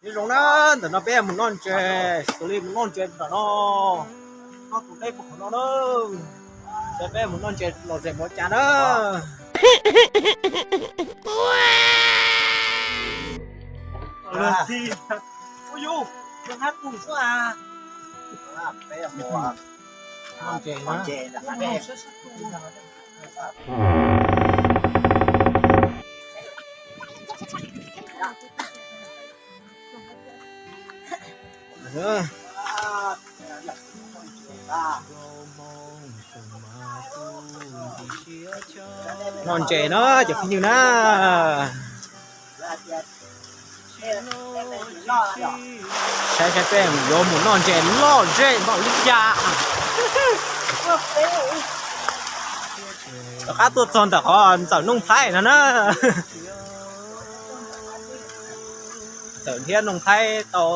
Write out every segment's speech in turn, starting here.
Nyob zoo na, ntawm no peb mus noj ntses, xws li mus noj ntses ntawm no, noj tus dej puag qhov no na. Ces peb mus noj ntses lom zem ua cas na. Noj ntses na. Noj ntses na cov phooj ywg na. Saib saib peb yuav mus noj ntses lom zem npaum li cas. Rov qab tuaj txog ntawm qhov Ntxawm Nooj Thaib no na. Ntxawm thiab Nooj Thaib tau,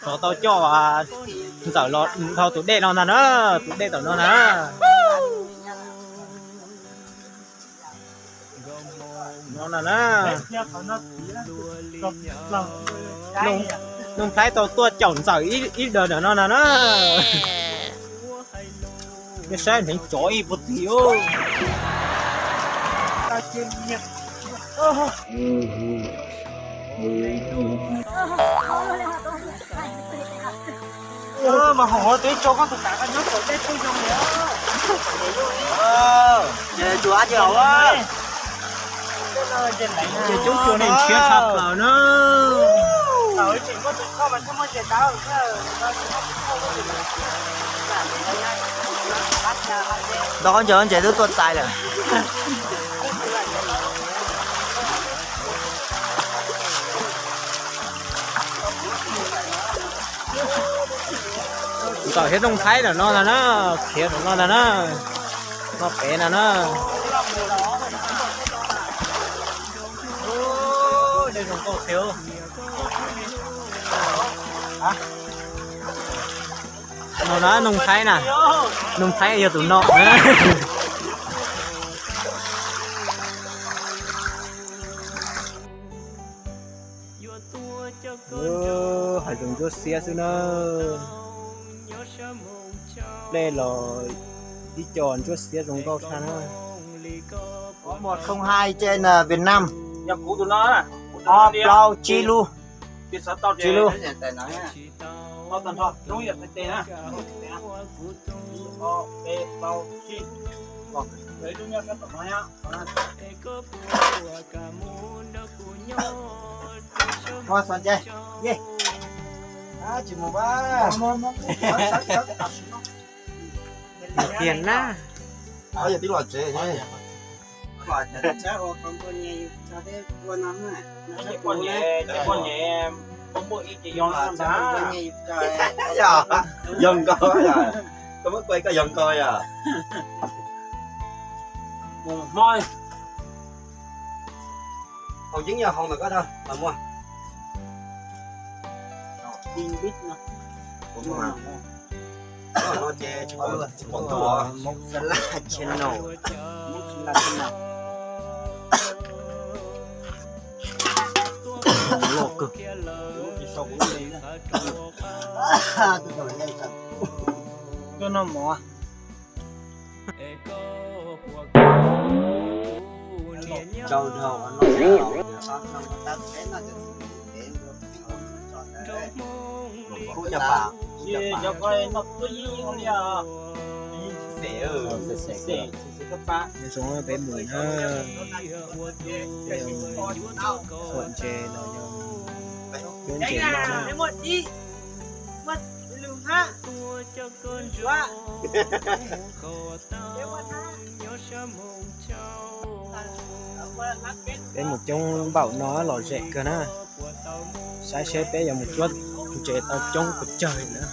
tau coj Ntxawm los dhau tus dej no ntag na, tus dej tom no ntag na. No na, Nooj Thaib tau tuaj caum Ntxawm ib daws ntawm no na na. Nej saib heev tsov ib puag tim. Mas hov twb tso koj tus kav nyob saum dej phooj ywg li. Ces tsuas dab tsi hauv. Ces coob cuag neeg ntshiab tshaj plaws na. Ntau qhov ntses, ntses twb tuaj txais lawm. Ntxawm thiab Nooj Thaib ntawm no ntag na, khiav ntawm no ntag na, no pem ntag na. Dej zoo nkauj tiag. No na Nooj Thaib na, Nooj Thaib yog tus no na. Hav zoov ntsuab xiab xwb na. Dej los ib co ntsuab xiab zoo nkauj tshaj na. Một không hai trên, ờ, Việt Nam. Ob plaub tsib lub. Tsib lub. Ua xo nce, ye. Tsis mus a. Kiag na. Yog tib los tsev. Yog nkauj, koj muab kuaj koj yog nkauj yom. Mus hmo. Hauv yeeb yog hauv ntawm koj, mas muaj. Ua no ces tsis pom ntuj. Hmoob Xab Laj channel. Loj kawg. Tuaj noj mov. Nyob zoo peb mus na, peb mus txhuam ntses los yog cuab ntses no na. Peb mus coob npaum no los zem kawg na. Saib seb peb yuav mus cuab ntses tau coob pes tsawg na.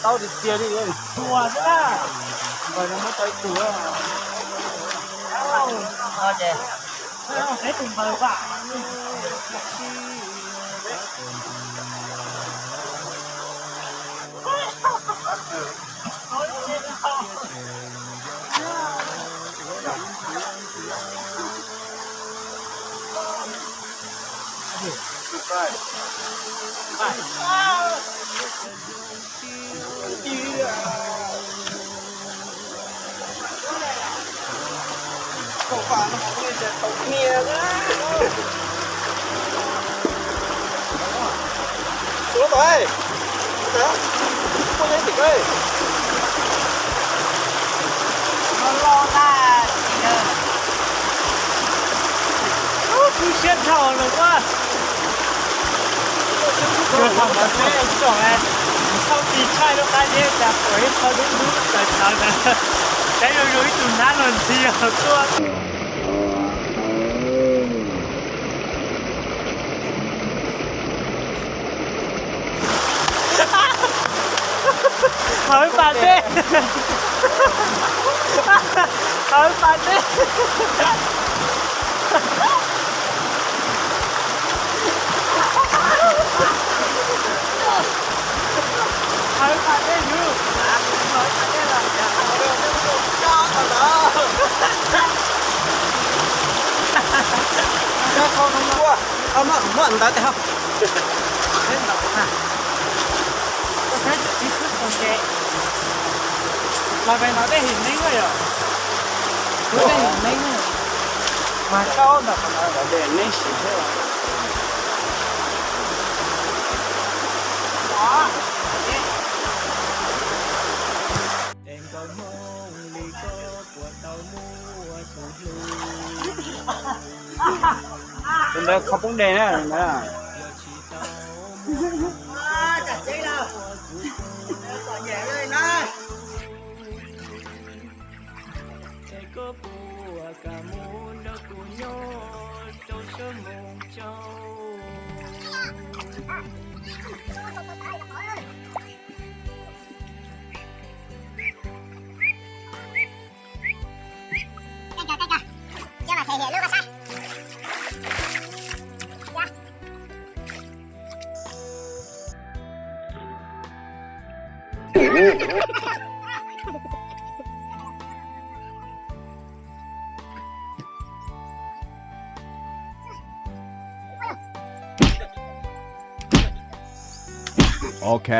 Tau tiag tiag li, txhua xwb na. Npawg no muab tau ib tug. Ces peb tus npawg vas. Lo lo tas. Ub, tu siab dhau lawm ua. Tsuas thaum ntawd peb tsom, txhauj tis tshaij lub qab zeb tas pom ib qho dub dub tawv tawv ntawd, saib zoo zoo ib tug nab luag ntxhi os tuaj. Hawv pas dej. Hawv pas dej. Hawv pas dej yus. Muaj ntawd tau. Los pem no dej him neeb yom. Dej him neeb mas kaub ntawm qhov no dej neeb siv thiab. Es nkauj Hmoob li koj puas tau muaj tus hlub? Tus ntawd kho poob dej na. Es koj puas kam mus nrog kuv nyob rau sab moos tsau? Ok. Es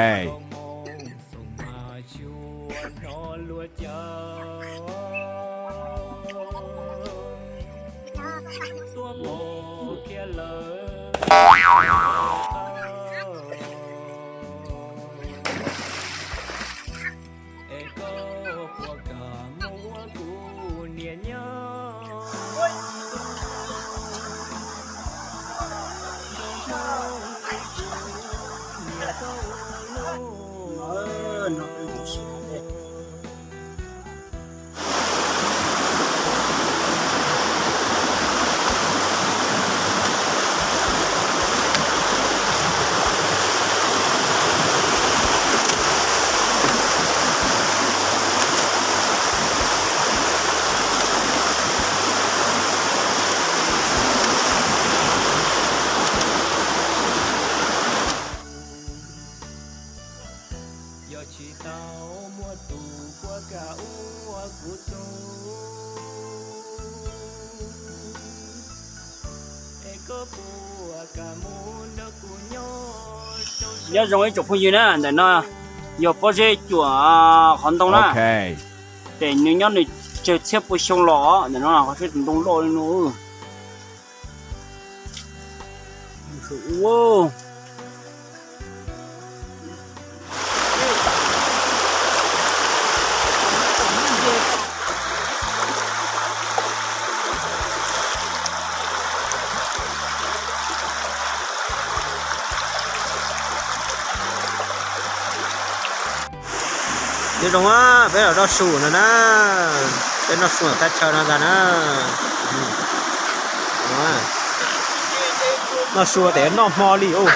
koj puas kam muab kuv niam nyob? Yog tsis tau muaj tus puas kam ua kuv tug, es Nyob zoo ib tsoom phooj ywg na, ntawm no yog pob zeb cuam qhov ntoo na. Ces nws nyob nws tsawg txhiab pua xyoo los, ntawm no qhov tseeb tus ntoo loj li no. Nyob zoo, peb los rau sum no na, peb noj su thaj chaw no ntag na. Noj su tes noj hmo li ub.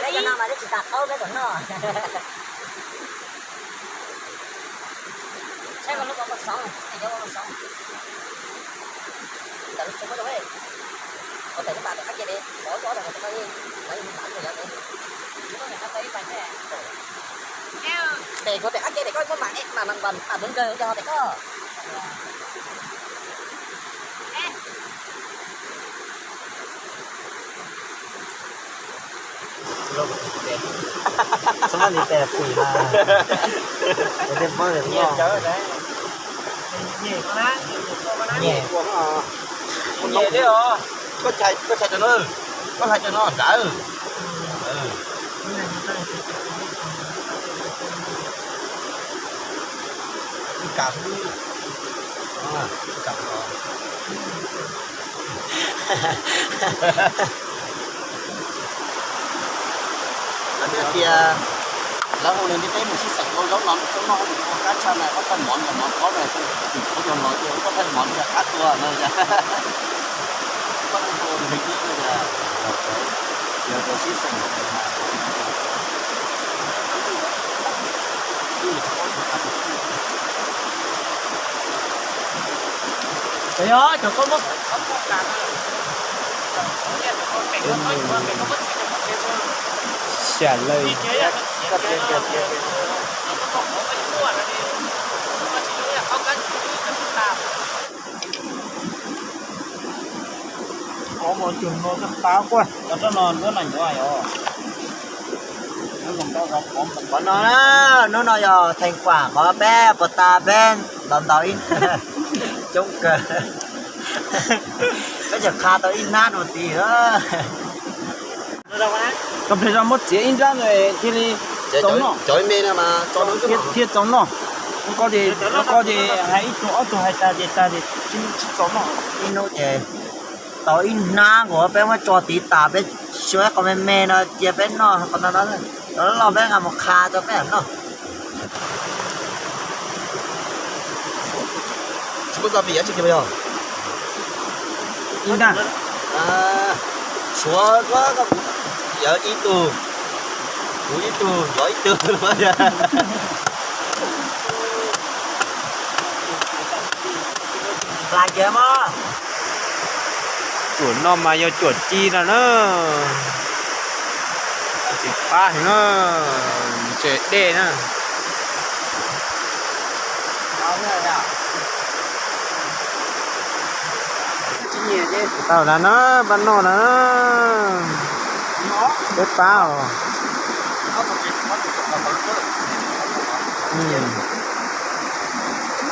Peb cov no mas twb tsis tas qaub peb tuaj noj. Saib koj lub koj xov, koj xov. Ntawm lub tsheb muab rau, ua tes lub pas tes qab ke de, pov lub ob tog tes qab ke, lawv yog mus mam mus yov tes. Tes kuv tes qab ke tes koj muab mam mam mam mam mus nkawg cov tes koj. Txhob maj li tes pwm na. Tes pwm na. Nyem. Koj chais cov no, koj hlais cov no nrad. Ib kas xwb. Lawv tias lawv hu nws ntiaj teb mus sib xeem ua zaub no, zaub noj ua qab tshaj na, ob thaj mov no, mov pob no, tim koj cov mov, koj thaj mov no qab tua no. Koj hu nws ntiaj teb no, yog sib xeem. Xya lawm. Qhov no na, hnub no yog theej kuam qhov peb puas tas peb ntaus ntaus ib coob kawg. Peb tseem qha tau ib hnab no tid. Koj pliag zog muab txiav ib nrab thiaj li txaus noj. Thiaj txaus noj. Koj ces, koj ces hais ib tug ob tug hais tas ces tas ces tsis txaus noj. Ib hnub ces tau ib hnab nkaus peb muab tso tiv tas peb xyuas qhov me me no cia peb noj qhov no no. Loj loj peb nqa mus qha rau peb noj. Tsis muaj txoj pim yov tsis kis yog. Ib nrab. Suav, yog ib tug, kuv ib tug, yov ib tug. Hla kiag mog. Cuam no mas yog cuam ci no na. Tsis pab heev na, ntses dej na. Tau na na, pab noj na. Peb pab os.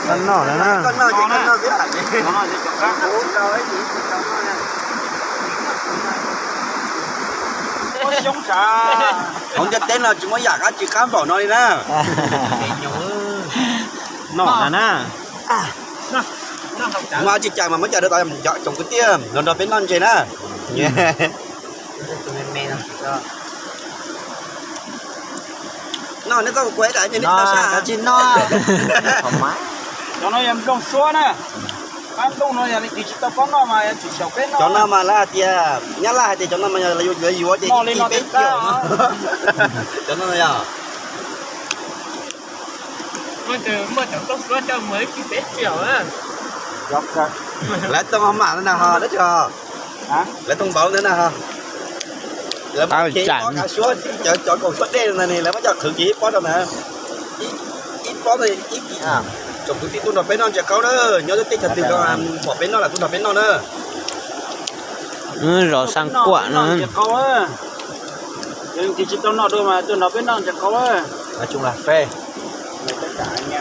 Pab noj na na. Hauv ntiaj teb no tsis muaj yam qab tsis qab npaum no li na. Noj na na. Muaj tsis cas mas muab cais rau tom cov kwv tij los nrog peb noj ntses na. Neb txhob kuv kuv ib daim, neb tsis tau sab. Cov no yog nplooj suab na. Qab nplooj no yog leej twg tsis tau paub noj mas yog tsis xyaum peb noj. Cov no mas lawv hais tias Nyab Laj hais tias cov no mas yog lawv yuav ces ib kis peb triệu. Cov no yog muaj cov nplooj suab coj mus ib kis peb triệu. Lawv too ho mam na ho dab tsi ho, lawv too npaum ntawd na ho. Lawv muab kev pob kav suab, cov kaum suab dej no ne lawv muab coj qhwv kev ib pob rau ntawd. Ib pob ib kis. Tsoom kwv tij tuaj nrog peb noj ntses qaub na, nyob lub teb chaws twg los pom peb noj los tuaj nrog peb noj na. Zos Xab Kuam no. Ntses qaub, yog leej twg tsis tau noj dua mas tuaj nrog peb noj ntses qaub.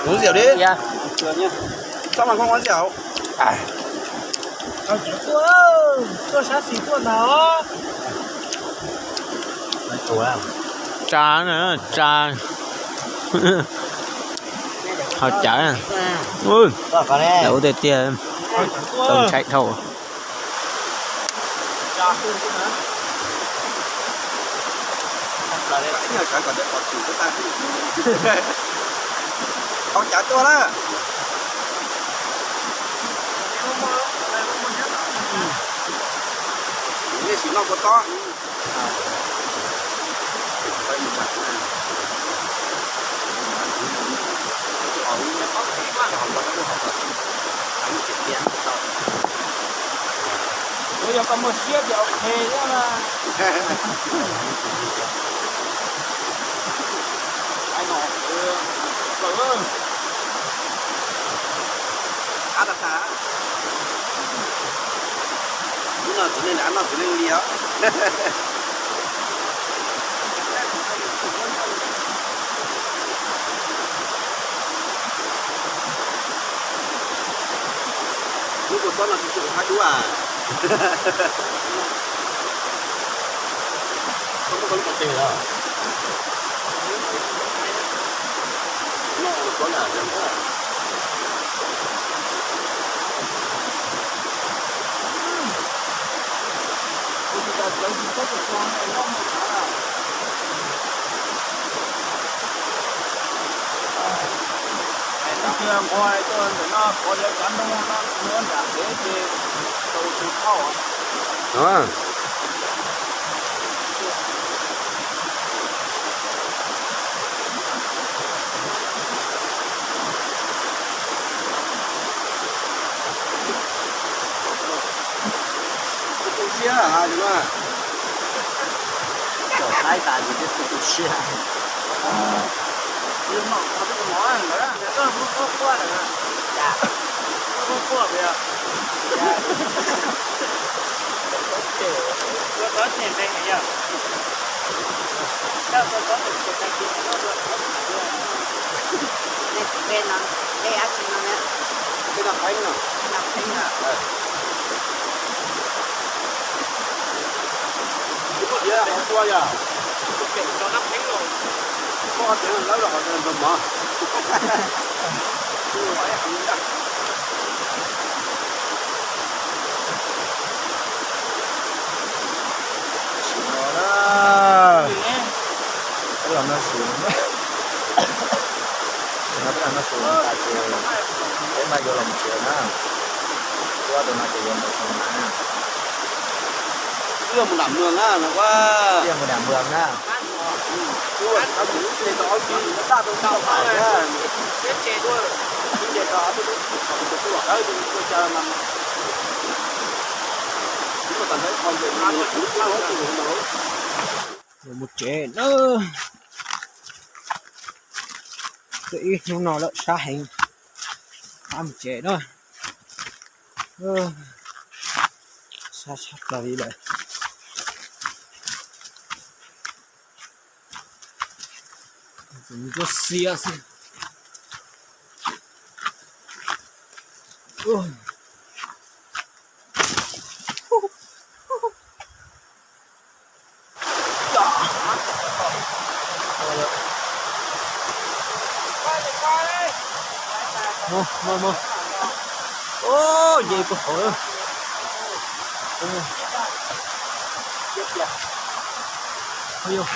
Uống rượu đi. Tsa na, tsa. Hauv cawv. Ua tiag tiag, tau ntshai dhau. Hauv cawv tuaj na. Nej sim noj kua txob. Yog koj muaj siab ces ok thiab mas. Ab tas tas. Lub no txiv neej nrad noj txiv neej li os. Lub kua txob no tsis tshua haib dub a. Koj muab koj lub pas tes los. Cia nqua tuaj ntawm no qhov cov nroog no muab nram kev ces tau tus thauj. Kuv tu siab hais li mas. Cov qaib tas ces twb tu siab. Tej no, tej dab tsi no ne? Tej no pheeb no. Tej no pheeb no. Koj tias hauv tua yog? Koj tias lawv los hauv tua mov. Sim no na, peb los noj su, no peb los noj su tas ces peb mam yuav los mus tsev na. Tuaj rau no ces yuav mus xyoo na. Twb yog mus nram mws na, no ua, twb yog mus nram mws na. Mus tsev na. Twb ib hnub no lawm sab heev. Rov mus tsev na. Sab sab plaws li lawm. Ntsuab xiab xwb. Mus, mus, mus. Ua, ye puag hauv. Ua, yog.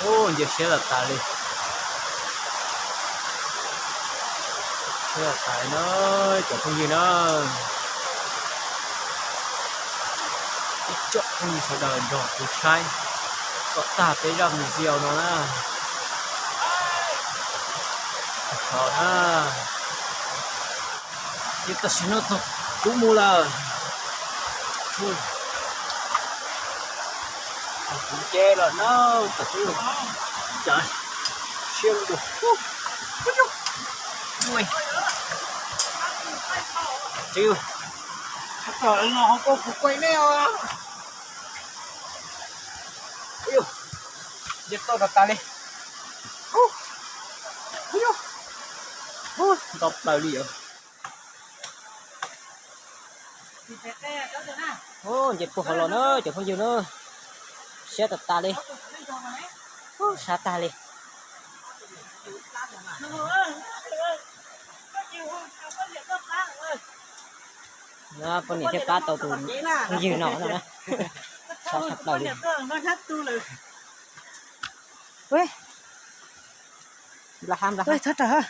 Ub, nce siab tas tas li. Siab tas tas li na, cov phooj ywg na. Ib tsoom phooj ywg sawv daws nrog kuv saib kom tag peb zaj video no na. Los na. Ces tam sim no txog kuv mus lawm. Kuv nce los na, tam sim no siab dua. Nce toj tas tas li. Nto plaws li os. Nce puag hauv los na cov phooj ywg na. Siab tas tas li. Sab tag li. Poj niam thiaj pab tau tus phooj ywg no no na. Sab tshaj plaws li. Npla hab npla hab.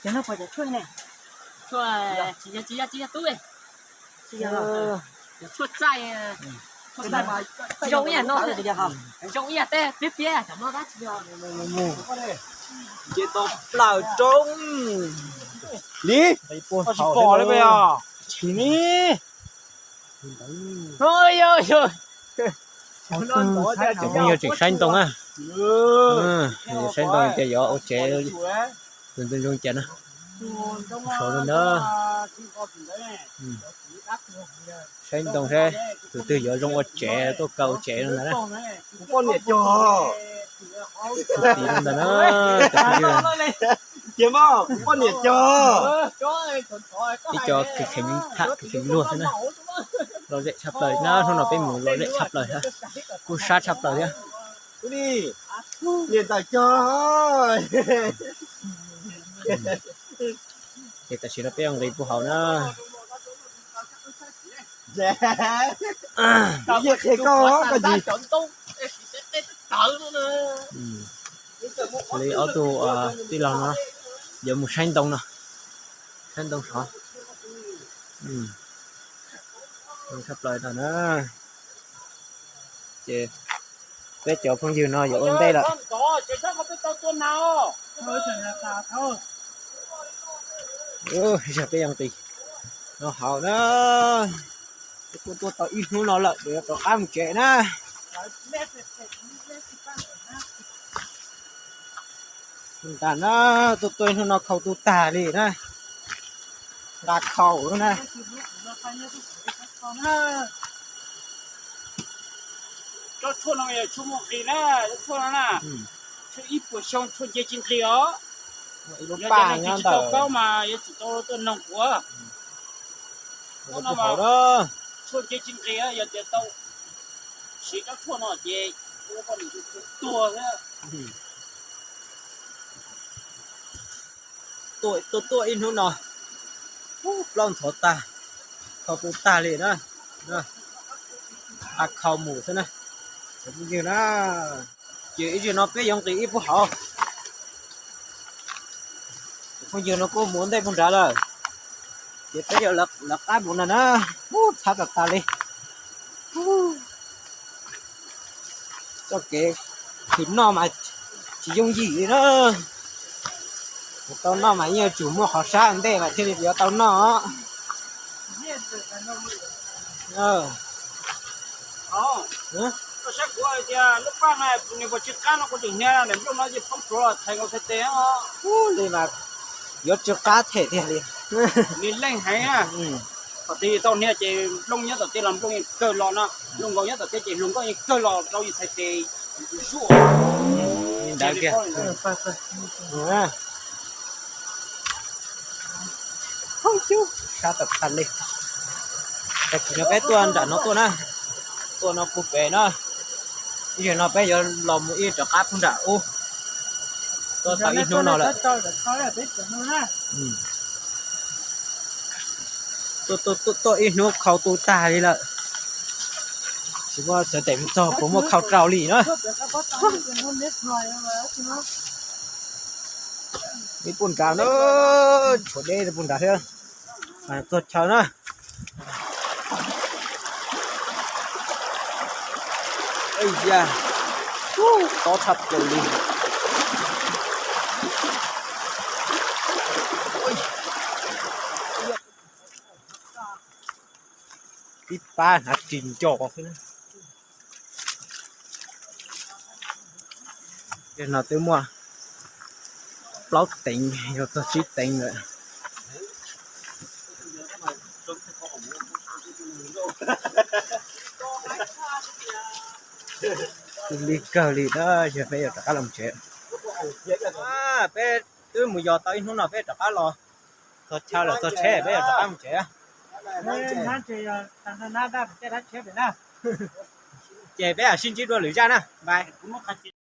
Tsis yog, tsis yog tub. Tshuaj txaij, tshuaj txaij mas zoo ib yam no, zoo ib yam tej piab piab. Nce tau plaws roob li, tsis pom li. Chim ni. Cov phooj ywg tseem saib ntoo na. Saib ntoo tias yuav ua tsev, tus ntoo zoo cas na. Saud na. Saib ntoo saib tus twg yuav zoo ua tsev, tuaj kaw ua tsev no ntag na. Tus tim no ntag na. Poj niam cog. Ib co kheev tham kheev luag xwb na. Lom zem tshaj plaws na, hnub no peb mus lom zem tshaj plaws thiab, kuj sab tshaj plaws thiab. Niam ntawm cog. Ces tam sim no peb yuav nqis puag hauv na. Yeej qhia koj, koj tsis li ob tug tij laug no yuav mus saib ntoo no, saib ntoo sov. Tshaj plaws no na. Ces peb cov phooj ywg no yuav ua ntej lawm. Yog peb yuav nqis no hauv na. Kuj tuaj tau ib hnub no lawm, yuav rov qab mus tsev na. Ntag na, tuaj tuaj ib hnub no khau tu tag li na. Nqa khau na. Tsob tshuaj no yog tshuaj muaj nqis na, tshuaj no na, tshuaj ib puas xyoo tshuaj nce tsis nqis os. Yog tias neeg twg tsis tau paub mas yuav tsum tau tuaj noog kuv. Tshuaj nce tsis nqis, yog tias tau siv tsob tshuaj no ces ua poj niam tuag thiab. Tuaj tuaj ib hnub no, plaub ntxhov tag, khau tu tag li na. Nqa khau mus xwb na. Cov phooj ywg na, ces ib zaug no peb yuav nqis ib puag hauv. Cov phooj ywg no kuj mus ntej puag nrad lawm, ces peb yuav lawv qab mus no na. Ub, txhab tas tas li. Txoj kev khwv noj mas tsis yooj yim li na. Mus tau noj mas yeej yuav tsum muaj qhov sab ntej mas thiaj li yuav tau noj. Koj saib kuv hais tias lub paj na, nws puas tsw qab no kuv tseem hnia nplooj no ces poob pluav los thaiv nkaus txhais tes. Ub, li mas yuav tsw qab them tiag li. Nws leej heev na. Thaum twg tau hnia ces nplooj nyob tom tej los nplooj yeej kawg los no, nplooj nkaus nyob tom tej ces hluas nkauj yeej kawg los rau yus txhais tes zuaj. Ntawd kiag. Sab tawm tas li. Tag kis no peb tuaj nram no tuaj na, tuaj no puag pem na. Ib zaug no peb yuav los mus ib rov qab puag nram ub. Tuaj tau ib hnub no lawm. Peb tuaj no na. Tuaj tuaj tuaj ib hnub khau tu tag li lawm. Tsis muaj sawv daws mus txog puas muaj khau rau li na. Ib puag nrad na, tshuav deb puag nrad thiab. Txog chaw na. Ej ya, tob tshaj plaws li. Ib pab hnav ris nco xwb. Tej no twb muaj plaub teev yuav txog tsib teev lawm. Lig kawg li na, yog peb yuav rov qab los tsev. Peb twb mus yos tau ib hnub no peb rov qab los. Txog chaw lawm txog tsheb peb yuav rov qab mus tsev. Ces peb sib ntsib dua lwm zaj na, bye.